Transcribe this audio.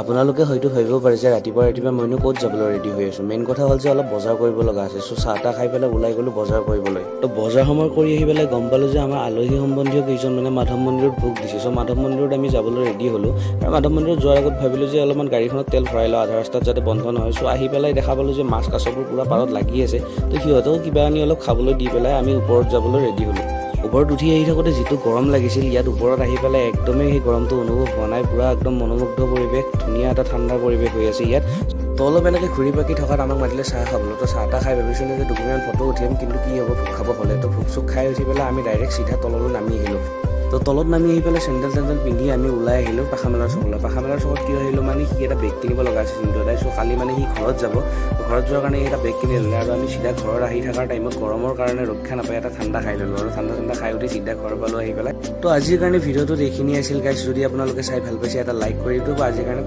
আপোনালোকে হয়তো ভাবিব পাৰে যে ৰাতিপুৱা ৰাতিপুৱা মইনো ক'ত যাবলৈ ৰেডি হৈ আছোঁ। মেইন কথা হ'ল যে অলপ বজাৰ কৰিব লগা আছে। চ' চাহ তাহ খাই পেলাই ওলাই গ'লোঁ বজাৰ কৰিবলৈ। তো বজাৰ সমাৰ কৰি আহি পেলাই গম পালোঁ যে আমাৰ আলহী সম্বন্ধীয় কেইজনমানে মাধৱ মন্দিৰত ভোগ দিছে। চ' মাধৱ মন্দিৰত আমি যাবলৈ ৰেডি হ'লোঁ আৰু মাধৱ মন্দিৰত যোৱাৰ আগত ভাবিলোঁ যে অলপমান গাড়ীখনত তেল ভৰাই লওঁ, আধা ৰাস্তাত যাতে বন্ধ নহয়। চ' আহি পেলাই দেখা পালোঁ যে মাছ কাছবোৰ পূৰা পাৰত লাগি আছে। তো সিহঁতকো কিবা আনি অলপ খাবলৈ দি পেলাই আমি ওপৰত যাবলৈ ৰেডি হ'লোঁ। ওপৰত উঠি আহি থাকোঁতে যিটো গৰম লাগিছিল, ইয়াত ওপৰত আহি পেলাই একদমেই সেই গৰমটো অনুভৱ হোৱা নাই। পূৰা একদম মনোমুগ্ধ পৰিৱেশ, ধুনীয়া এটা ঠাণ্ডা পৰিৱেশ হৈ আছে ইয়াত। তো অলপ এনেকৈ ঘূৰি পাকি থকাত আমাক মাতিলে চাহ খাবলৈ। তো চাহ তাহ খাই ভাবিছিলোঁ যে দুকপিমান ফটো উঠিম, কিন্তু কি হ'ব, ভোগ খাব হ'লে। তো ভোগ চোগ খাই উঠি পেলাই আমি ডাইৰেক্ট চিধা তললৈ নামি আহিলোঁ। তো তলত নামি আহি পেলাই চেণ্ডেল টেণ্ডেল পিন্ধি আমি ওলাই আহিলোঁ পাখামেলাৰ চকলৈ। পাখামেলাৰ চকত কিয় আহিলোঁ মানে সি এটা বেগ কিনিব লগা আছিল চিন্তু দাই। চ' কালি মানে সি ঘৰত যাব। তো ঘৰত যোৱাৰ কাৰণে সি এটা বেগ কিনি ল'লে আৰু আমি চিধা ঘৰত আহি থকাৰ টাইমত গৰমৰ কাৰণে ৰক্ষা নাপাই এটা ঠাণ্ডা খাই ল'লোঁ আৰু ঠাণ্ডা ঠাণ্ডা খাই উঠি চিধা ঘৰ পালোঁ আহি পেলাই। তো আজিৰ কাৰণে ভিডিঅ'টোত এইখিনি আছিল গাইছ। যদি আপোনালোকে চাই ভাল পাইছে, এটা লাইক কৰি দিব। আজিৰ কাৰণে